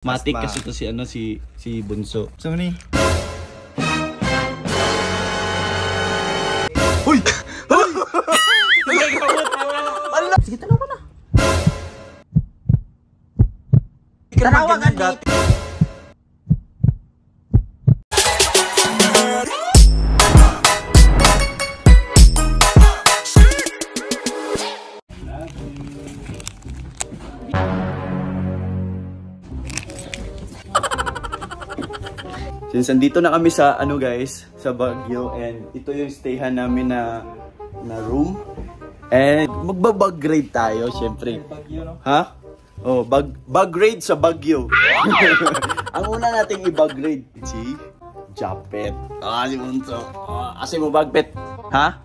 Matik Asma. kasi to si ano si Bunso. So ni? Uy! Ala! Sige, tanaw ka na. Tanawa ka dati. Since andito na kami sa ano guys, sa Baguio, and ito yung stayhan namin na room. And magbabag grade tayo, syempre. Bagyo, no? Ha? Oh, bag grade sa Baguio. Ang una nating i-bag grade si Japet. Ah, si Bunso. Ah, asa mo bagpet? Ha?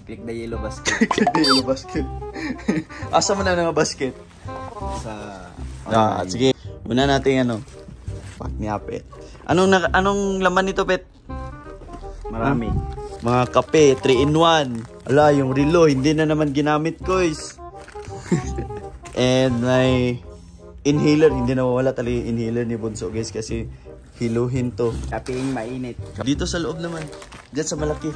Click the yellow basket. Click the yellow basket. Asa mo na nga basket? Sa... Ah, sige. Una natin ano. Pack ni Apet. Anong laman nito, Pet? Marami. Mga kape, 3 in 1. Ala, yung relo, hindi na naman ginamit, guys. And may inhaler, hindi na mawala talaga yung inhaler ni Bunso, guys, kasi hiluhin to. Kaping mainit. Dito sa loob naman, dyan sa malaki.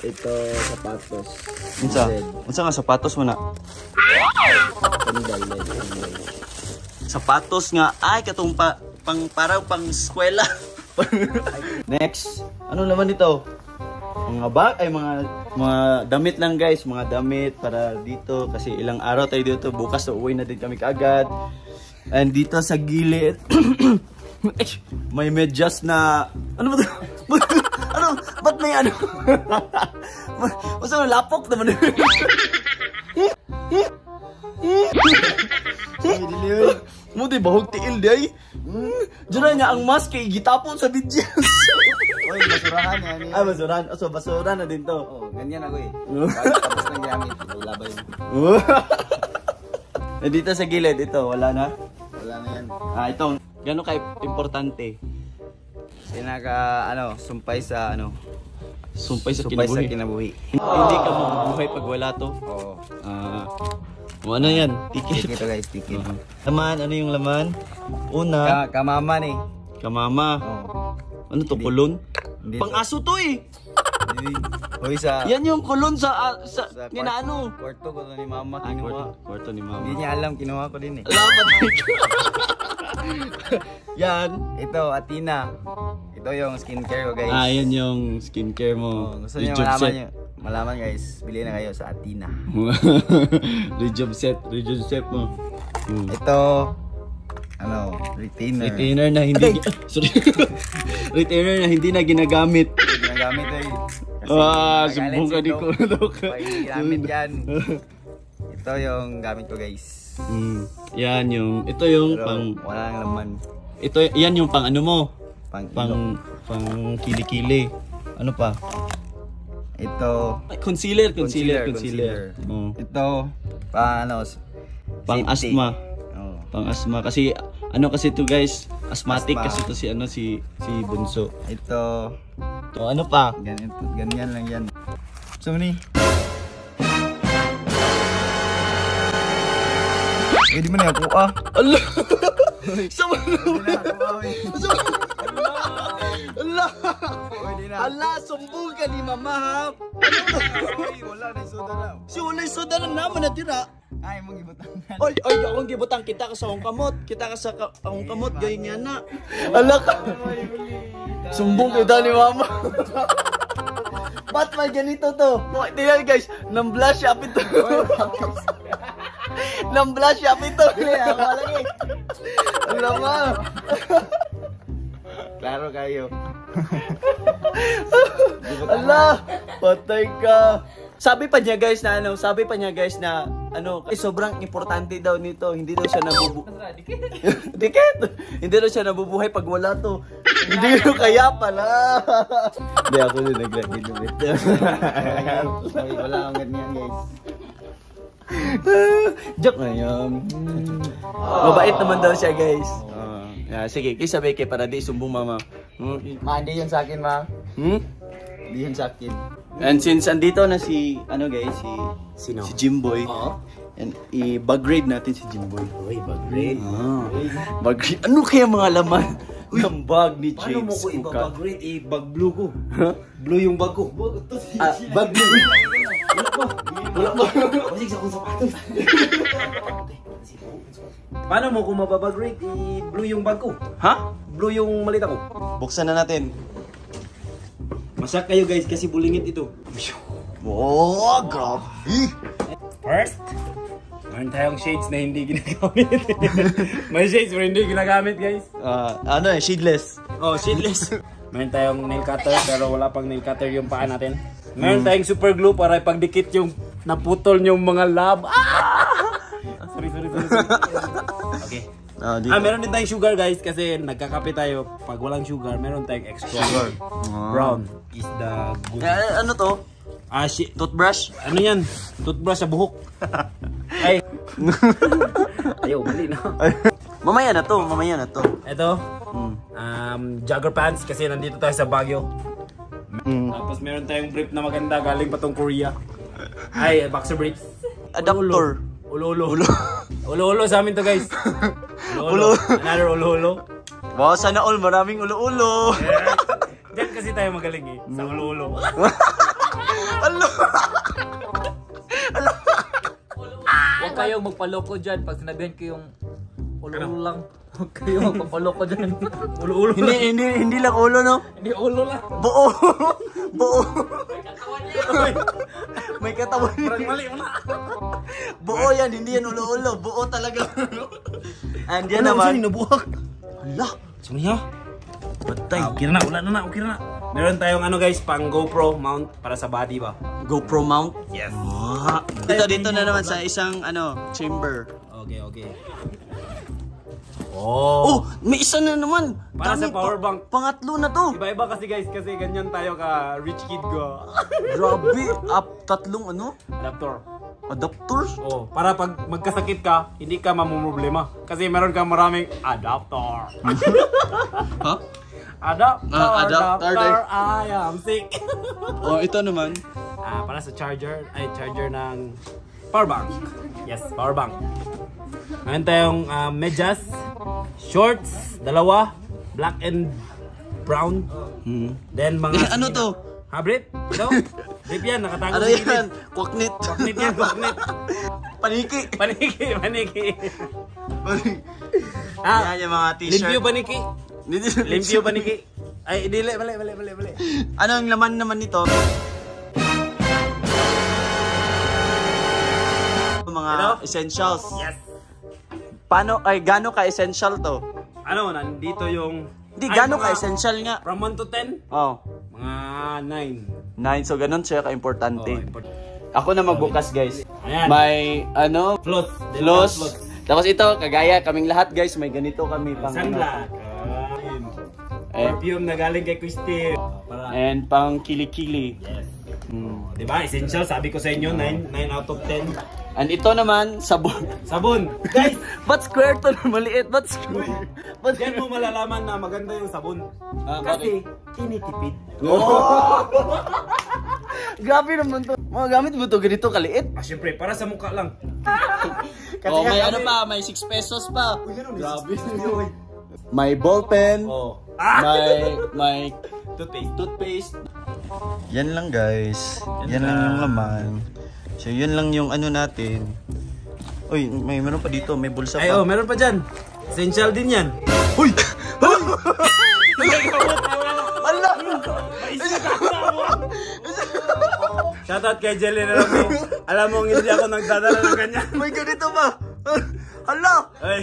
Ito, sapatos. Unsa? Red. Unsa nga sapatos mo na? Sandal, red, sandal. Sapatos nga, ay, katong pang parang pang eskwela. Next, ano naman ito? Mga bag, ay mga damit lang guys, mga damit para dito kasi ilang araw tayo dito, bukas na uwi na din kami kaagad. And dito sa gilid, may medyas na, ano ba ito? Ano? Ba't may ano? Basta lapok naman. Mo di bahog tiil di ay. Diyan niya ang mask kay gitapon sa medyas. Uy, basurahan yan. Ay, basurahan. Oh, so basura na din to. Oo, ganyan ako eh. Bago tapos ng gamit, wala ba yun? Eh, dito sa gilid, ito, wala na? Wala na yan. Ah, itong, gano'n ka importante? Pinaka, ano, sumpay sa, ano, Sumpay sa sumpay kinabuhi. sa kinabuhi. Hindi ka mabubuhay pag wala to. Oo. Ah, o ano yan? Ticket. Ticket to guys, ticket. Laman, ano yung laman? Una, Kamama ni. kamama. Oo. Ano to, kulon? Hindi to. Pang-aso to eh. Hindi. Hoy, sa... Yan yung kulon sa, sa nga ano. Kwarto ko to ni mama Ay, kinuha. kwarto ni mama. Hindi niya alam, kinuha ko din eh. Ala, patay ka. Yan. Ito, Athena. Ito yung skincare ko guys. Ah, yan yung skincare mo. Oh, gusto niyo Rejob malaman set. niyo. Malaman guys, bili na kayo sa Athena. Rejob set mo. Ito, ano, retainer. Retainer na hindi sorry. Retainer na hindi na ginagamit. Hindi ginagamit eh. Kasi Ah, nagalit sumbong ka si ni Doc. Doc. Pag hindi ginamit yan. Ito yung gamit ko guys. Yan yung ito yung Pero pang wala nang laman. ito yan yung pang ano mo, Pang, pang kilikili. Ano pa? Ito, Ay, concealer, concealer, concealer. Oh. Ito, pang ano, Pang safety. asthma. Oo. Pang asthma kasi ano kasi to guys, asthmatic Asthma. kasi to si ano si Bunso. Ito, To ano pa? ganito, ganyan lang yan. So ni? Eh, di mo na ako ah. Ala. Sama Ala. Pwede na. Ala, sumbong ka ni mama ha. Uy, wala na soda na. Si walay soda na naman natira. Ay, mong gibutang. Oy, oy, akong gibutang kita ka sa akong kamot. Kita ka sa akong kamot gayong nga na. Ala ka. Sumbong kita ni mama. Ba't may ganito to? Oh, tingnan guys, nang-blush up ito. Nang-blush up ito. Ala ma. Klaro kayo. Ala, patay ka. Sabi pa niya guys na ano, sabi pa niya guys na ano, eh, sobrang importante daw nito, hindi daw siya nabubuhay. Dikit. Hindi daw siya nabubuhay pag wala to. Hindi ko kaya pala. Hindi ako din naglagi dito. Uy, wala akong ganyan guys. Joke na yun. Mabait naman daw siya guys. Yeah, sige, kisa beke para di sumbong mama. Ma, hindi yun sa akin ma. Hmm? Hindi yun sa akin. And since andito na si ano guys, si Sino? si Jimboy. Oo. And i-bag-raid natin si Jimboy. Uy, bag-raid. Ah, bag-raid. Ano kaya mga laman ng bag ni Paano mo Japes ko Uka? ibabag-raid? Eh, bag blue ko. Blue yung bag ko. Ah, bag blue. Wala pa. Wala pa. Basig sa akong sapatos. Paano mo kung mababag-raid? Eh, blue yung bag ko. Ha? Blue yung malita ko. Buksan na natin. Masak kayo guys kasi bulingit ito. Oh, grabe. First, meron tayong shades na hindi ginagamit. May shades pero hindi ginagamit, guys. Ah, ano eh, shadeless. Oh, shadeless. Meron tayong nail cutter pero wala pang nail cutter yung paa natin. Meron tayong super glue para ipagdikit yung naputol yung mga lab. Ah! Sorry, sorry, sorry, sorry. Okay. Ah, dito. Ah, meron din tayong sugar, guys, kasi nagkakape tayo. Pag walang sugar, meron tayong extra. Sugar. Brown is the good. Eh, ano to? Ah, shit. Toothbrush? Ano yan? Toothbrush sa buhok. Ay. Ayaw, mali na. Mamaya na to, mamaya na to. Ito, jogger pants kasi nandito tayo sa Baguio. Tapos meron tayong brief na maganda galing pa tong Korea. Ay, boxer briefs. Adapter. Ulo-ulo. Ulo-ulo sa amin to, guys. Ulo-ulo. Another ulo-ulo. Wow, sana all maraming ulo-ulo. Diyan kasi tayo magaling eh. Sa ulo-ulo. Alo. Huwag kayong magpaloko dyan pag sinabihan ko yung ulo-ulo lang. Huwag kayong magpapaloko dyan. Ulo-ulo. Hindi, hindi, hindi lang ulo, no? Hindi, ulo lang. Buo. Buo. May katawan. Parang mali mo na. Buo yan, hindi yan ulo-ulo. Buo talaga. And yan naman. Nabuhak. Hala. Sumiya. Patay. Okay na, wala na na, okay na. Meron tayong ano guys, pang GoPro mount para sa body ba? GoPro mount. Yes. Ah. Dito, dito na naman sa isang ano, chamber. Okay. Oh. Oh, may isa na naman. Para sa Dami, power bank. Pangatlo na to. Iba-iba kasi guys, kasi ganyan tayo ka rich kid go. Grabe, up tatlong ano? Adapter. Adapters? Oh, para pag magkasakit ka, hindi ka mamumroblema. Kasi meron kang maraming adapter. Ha? Adapter, Ah, adapter, adapter, I am sick. Oh, ito naman. Ah, para sa charger, ay charger ng power bank. Yes, power bank. Meron tayong medyas, shorts, dalawa, black and brown. Then mga Eh, ano to? Ha, brief? Ito? Brief yan, nakatago Ano sa gilid. yan? Kwaknit. Kwaknit yan, kwaknit. Paniki. Paniki, paniki. Ah, Yan yung mga t-shirt. Limpyo paniki. Limpyo paniki. Ay, dili, mali, mali, mali, mali. Ano ang laman naman nito? Mga Ano? essentials. Yes. Paano, ay, gaano ka-essential to? Ano, nandito yung Hindi, ay, gaano mga ka-essential nga? From 1 to 10? Oh. Mga 9. 9, so ganun siya ka-importante. Oh, important. Ako na magbukas, guys. Ayan. May, ano, Floss. floss. Tapos ito, kagaya kaming lahat, guys, may ganito kami pang ano. Sunblock. Eh, Perfume na galing kay Christine. Para, and pang kilikili. Yes. Diba? Essential. Sabi ko sa inyo, 9, 9 out of 10. And ito naman, sabon. Sabon. Guys, Ba't square to na maliit? Ba't square? Ba't diyan mo malalaman na maganda yung sabon. Ah, Kasi, tinitipid. Oh! Grabe naman to. Mga gamit mo to ganito kaliit. Ah, syempre, para sa mukha lang. Oh, may ano pa, may 6 pesos pa. Grabe. May ballpen. Oh. May Toothpaste. toothpaste. Yan lang, guys. Yan lang yung laman. So yun lang yung ano natin. Uy, may meron pa dito, may bulsa Ay, pa. oh, meron pa dyan. Essential din yan. Uy! Ala! Shoutout kay Jelly na lang. Alam mo, hindi ako nagdadala ng ganyan. May ganito pa! Ala! Ay,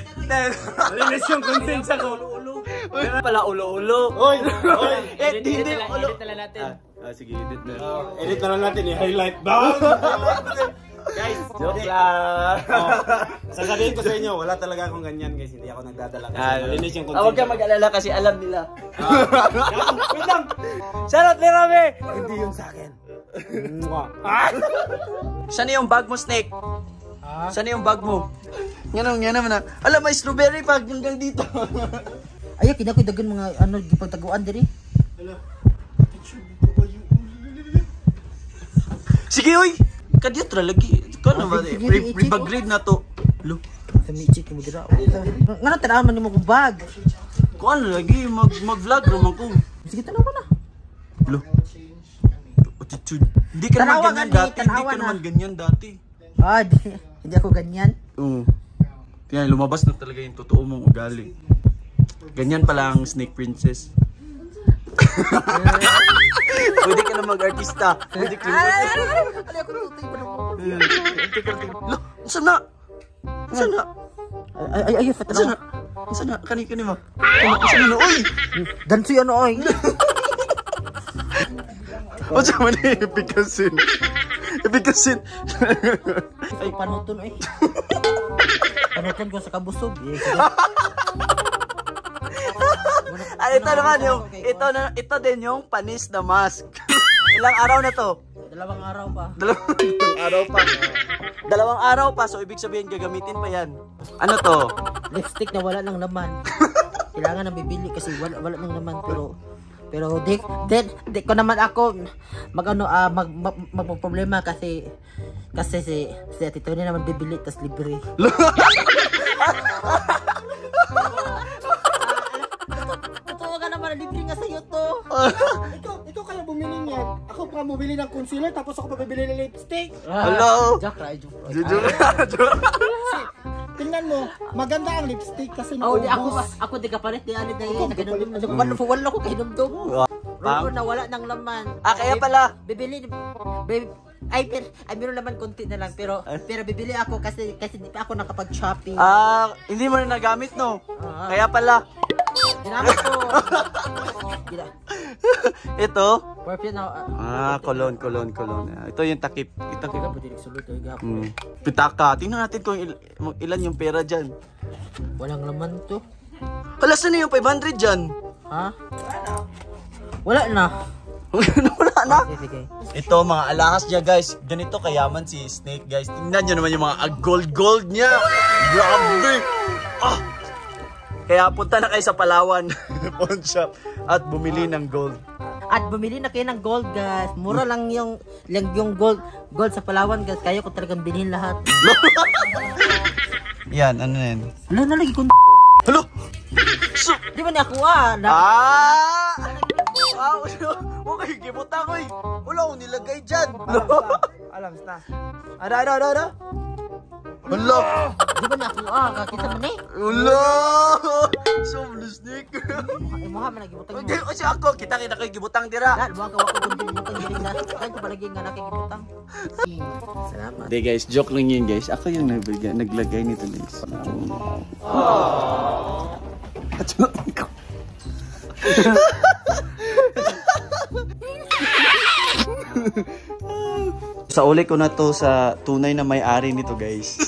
malinis yung konsensya ko. Ulo-ulo. Pala ulo-ulo. Oy! Oy! Eh, hindi, ulo. Edit na lang natin. Ah, sige, edit na. Edit na lang natin, i-highlight. Bang! Guys, Joke lang. Oh, sasabihin ko sa inyo, wala talaga akong ganyan, guys. Hindi ako nagdadala kasi malinis yung Ah, huwag konsensya. kang mag-alala kasi alam nila. Wait lang! Shoutout ni Rami! Hindi yun sa akin. Mwah. Ah! Saan yung bag mo, Snake? Saan yung bag mo? Nga naman na. Alam, may strawberry pa hanggang dito. Ayaw, kinakoy dagan mga ano gipagtaguan diri. Sige, oy! Kadyot ra lagi. Kano ba? Sige, sige, Pre-grade na to. Lo. Sa mi-check mo dira. Ngano tan-awan man nimo kong bag? Kuan lagi mag-vlog raman ko. Sige, tanawa na. Lo. Attitude. Hindi ka naman Tanawa ganyan gani, dati. Hindi tanawa ka na. naman ganyan dati. Ah, di, hindi ako ganyan. Oo. Yan, lumabas na talaga yung totoo mong ugali. Ganyan pala ang Snake Princess. Pwede ka na mag-artista. Pwede ka na Ay, ako tutoy pa Lo, saan na? Saan na? Ay, ay, ay, Saan na? Saan na? Kani, kani ba? Saan na? Uy! Dansoy ano oy. Unsa man ni epikasin? Epikasin. Ay, panuton oy. Panuton ko sa kabusog. Eh, sige. Ay, ito naman yung ito na ito din yung panis na mask. Ilang araw na to? 2 araw pa. 2 araw pa. 2 araw pa, so ibig sabihin gagamitin pa yan. Ano to? Lipstick na wala ng laman. Kailangan na bibili kasi wala wala ng laman, pero pero di di, di ko naman ako mag ano ah mag, mag magpoproblema kasi kasi si si Ate Tony naman bibili tas libre. Totoo ka naman, libre nga sa'yo to. Ikaw kaya bumili niyan. Ako pa bumili ng concealer, tapos ako pa bibili ng lipstick. Hello? Joke ra, joke ra. Tingnan mo, maganda ang lipstick kasi Oh, di ako naubos. ako di kapalit di ani dahil naganon wala ko kahinumdum. Pang? Roll na wala ng laman. Ah, kaya pala. Bibili bib, ay, pero, ay, meron laman konti na lang, pero pero bibili ako kasi kasi di pa ako nakapag-shopping. Ah, hindi mo na nagamit, no? Kaya pala. Ginamit ko. Gina. Ito. Perfume na. Ah, kolon, kolon, kolon. Ah, ito yung takip. Itakip. Teka, pwede nagsulod ay gapon. Pitaka. Tingnan natin kung ilan yung pera dyan. Walang laman to. Hala, saan na yung 500 dyan? Ha? Wala na. Wala na. Sige, sige. Ito, mga alahas niya, guys. Ganito kayaman si Snake, guys. Tingnan nyo naman yung mga gold-gold niya. Grabe! Ah! Kaya punta na kayo sa Palawan pawn shop at bumili ng gold. At bumili na kayo ng gold, guys. Mura lang yung gold gold sa Palawan, guys. Kaya ko talagang bilhin lahat. Yan, ano na yan? Wala na lagi kung Hello! So, di ba niya ako ah? Na, ah! Wow! Okay, gibuta ko eh. Wala akong nilagay dyan. Alam na. Ada, ada, ada, ada. Hala! Di ba niya ako ah? Kakita man eh. Hala! So, blue snake. Mukha man nagibutang mo. Okay, o siya ako. Kita-kita ko yung gibutang dira. Dahil buwag ka wako kung gibutang diri na. Kaya ko palagi nga nakikibutang. Salamat. Hindi guys, joke lang yun guys. Ako yung naglagay nito guys. At ko. Sa uli ko na to sa tunay na may-ari nito guys.